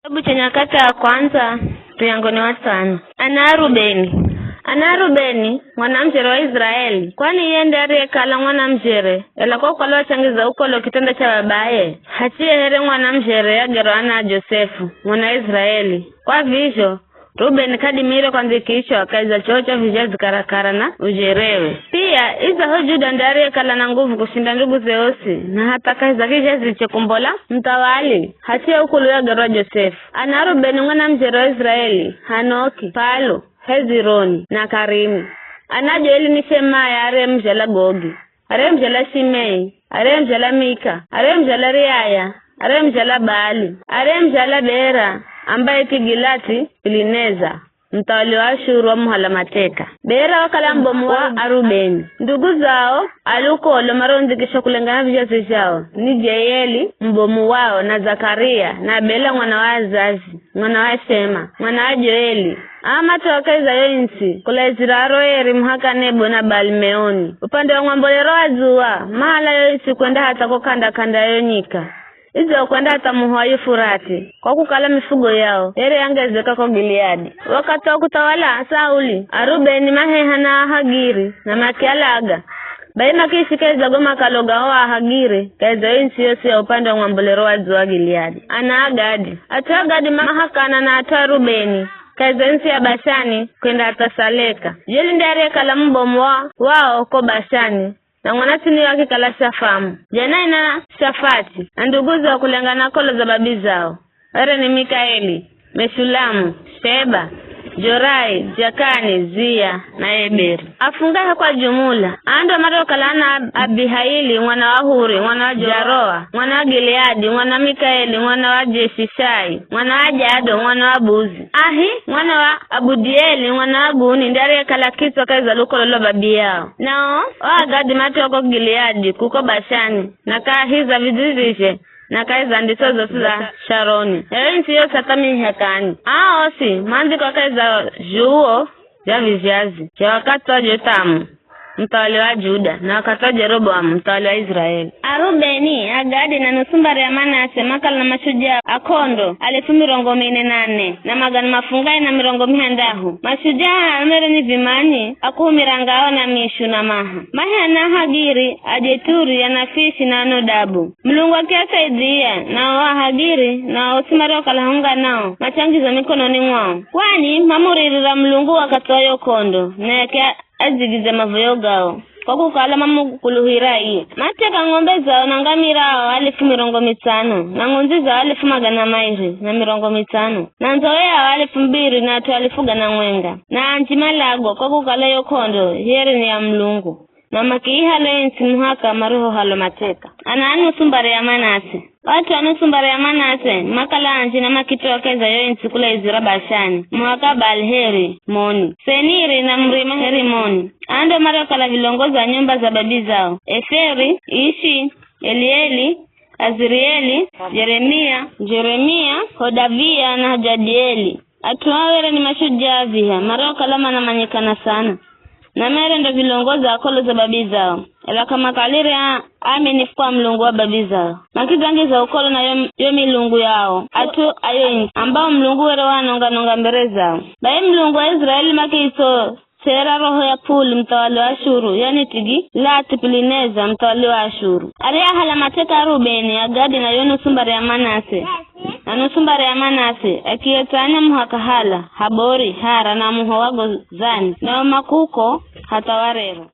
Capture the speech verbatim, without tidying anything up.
Kitabu cha Nyakati ya Kwanza, muryango ni wa tsano. Ana a Rubeni. Ana a Rubeni, mwana mujere wa Iziraeli, kwani iye nde ariyekala mwana mujere, ela kwa kukala wachangiza ukolo kitanda cha babaye, h'achiye here mwana mujere agerwa ana a Josefu, mwana wa Iziraeli. Kwa vizho, Rubeni k'adimire kwandzikishwa kahi za choo cha vizhazi karakara na ujerewe. Pia, idzaho Juda nde ariyekala na nguvu kushinda nduguze osi, na hatha kahi za kizhaziche kumbola muthawali, h'achiye ukulu yagerwa Josefu. Ana a Rubeni mwana mujere wa Iziraeli, Hanoki, Palu, Hezironi, na Karimi. Ana a Joeli ni Shemaya ariyemuzhala Gogi, ariyemuzhala Shimei, ariyemuzhala Mika, ariyemuzhala Riaya, ariyemuzhala Baali, ariyemuzhala Bera, ambaye Tigilati-Pilineza, muthawali wa Ashuru wamuhala mateka. Bera wakala mubomu wa Arubeni. Ndugu zao, ali ukolo marondzikishwa kulengana na vizhazi zhao, ni Jeieli, mubomu wao, na Zakaria, na Bela mwana wa Azazi, mwana wa Shema, mwana wa Joeli. Aa matowakaza yo ntsi, kula Iziraro eri muhaka Nebo na Baali-Meoni. Upande wa mwambolero wa dzuwa, mahala yo ntsi kwenda hatha ko k'anda-k'anda yo nyika. Idzo kwenda hatha muho wa Yufurati, kwa kukala mifugo yao ere yangezeka ko Gileadi. Wakathi wa kuthawala Sauli, Arubeni maheha na Ahagiri, na makialaga. Bai makiishika idza go makalo gao Ahagiri, kahi za yo ntsi yosi ya upande wa mwambolero wa dzuwa Gileadi. Ana a Gadi. At'u a Gadi mahakana na at'u a Rubeni, kahi za ntsi ya Bashani, kwenda hatha Saleka. Jeli nde ariyekala mubomu wa, wao ko Bashani, na mwana tsini akikala Shafamu. Janaina Shafati, na nduguze wa kulengana na kolo za babi zao, were ni Mikaeli, Meshulamu, Sheba, Jorai, Jakani, Zia, na Eberi. Afungahe kwa jumula, aa ndo mariokala ana Abihaili, mwana wa Huri, mwana wa Jaroa, mwana wa Gileadi, mwana wa Mikaeli, mwana wa Jeshishai, mwana wa Jado, mwana wa Buzi. Ahi, mwana wa Abudieli, mwana wa Guni, nde ariyekala kitswa kahi za lukolo lwa babi yao. Nao, o Agadi matowaka ko Gileadi, kuko Bashani, na kahi za vidzizizhe, na kahi za nditso zosi za Sharoni. Eyo ntsi yosi hatha mihakani. Aa osi, mandzikwa kahi za zhuwo zha vizhazi, zha wakathi wa Jothamu, muthawali wa Juda, na wakathi wa Jeroboamu, muthawali wa Israeli. Arubeni, Agadi, na nusu mbari ya Manase, makala na mashujaa a kondo, alifu mirongo mine na ne, na magana mafungahe na mirongo mihandahu. Mashujaa aa mere ni vimani, a kuhumira ngao na mishu na maha. Mahe ana Ahagiri, Ajeturi, Anafishi, na Anodabu. Mulungu akiasaidia, nao Ahagiri, na osi mariokala hamwenga nao, machangiza mikononi mwao. Kwani mamuririra Mulungu wakathi wa yo kondo, naye adzigiza mavoyo gao, kwa kukala mamukuluhira iye. Mateka ng'ombe zao na ngamira ao alifu mirongo mitsano, na ng'ondzi zao alifu magana mairi na mirongo mitsano, na nzowe ao alifu mbiri na at'u alifu gana mwenga, na anji malagwa, kwa kukala yo kondo yere ni ya Mulungu. Na makiihala yo ntsi muhaka marihohalwa mateka. Ana a nusu mbari ya Manase. At'u a nusu mbari ya Manase makala anji na makitowa kahi za yo ntsi kula Izira Bashani, muhaka Baal-Herimoni, Seniri na murima Herimoni. Aa ndo mariokala vilongozi a nyumba za babi zao, Eferi, Ishi, Elieli, Azirieli, Jeremia, Jeremia, Hodavia na Jadieli. At'u aa were ni mashujaa viha, mariokala manamanyikana sana. Na mere ndo vilongozi a kolo za babi zao, ela k'amakalire a-, aaminifu kwa Mulungu wa babi zao. Makidzangiza ukolo na yo, yo milungu yao, at'u a yo ntsi, ambao Mulungu were waanonga-nonga mbere zao. Bai Mulungu wa Israeli makiitsotsera roho ya Puli, muthawali wa Ashuru, yani Tigilati-Pilineza, muthawali wa Ashuru. Ariahala mateka Arubeni, Agadi na yo nusu mbari ya Manase, na nusu mbari ya Manase, akietsanya muhaka Hala, Habori, Hara na muho wa Gozani, nao makuko hatha wa rero.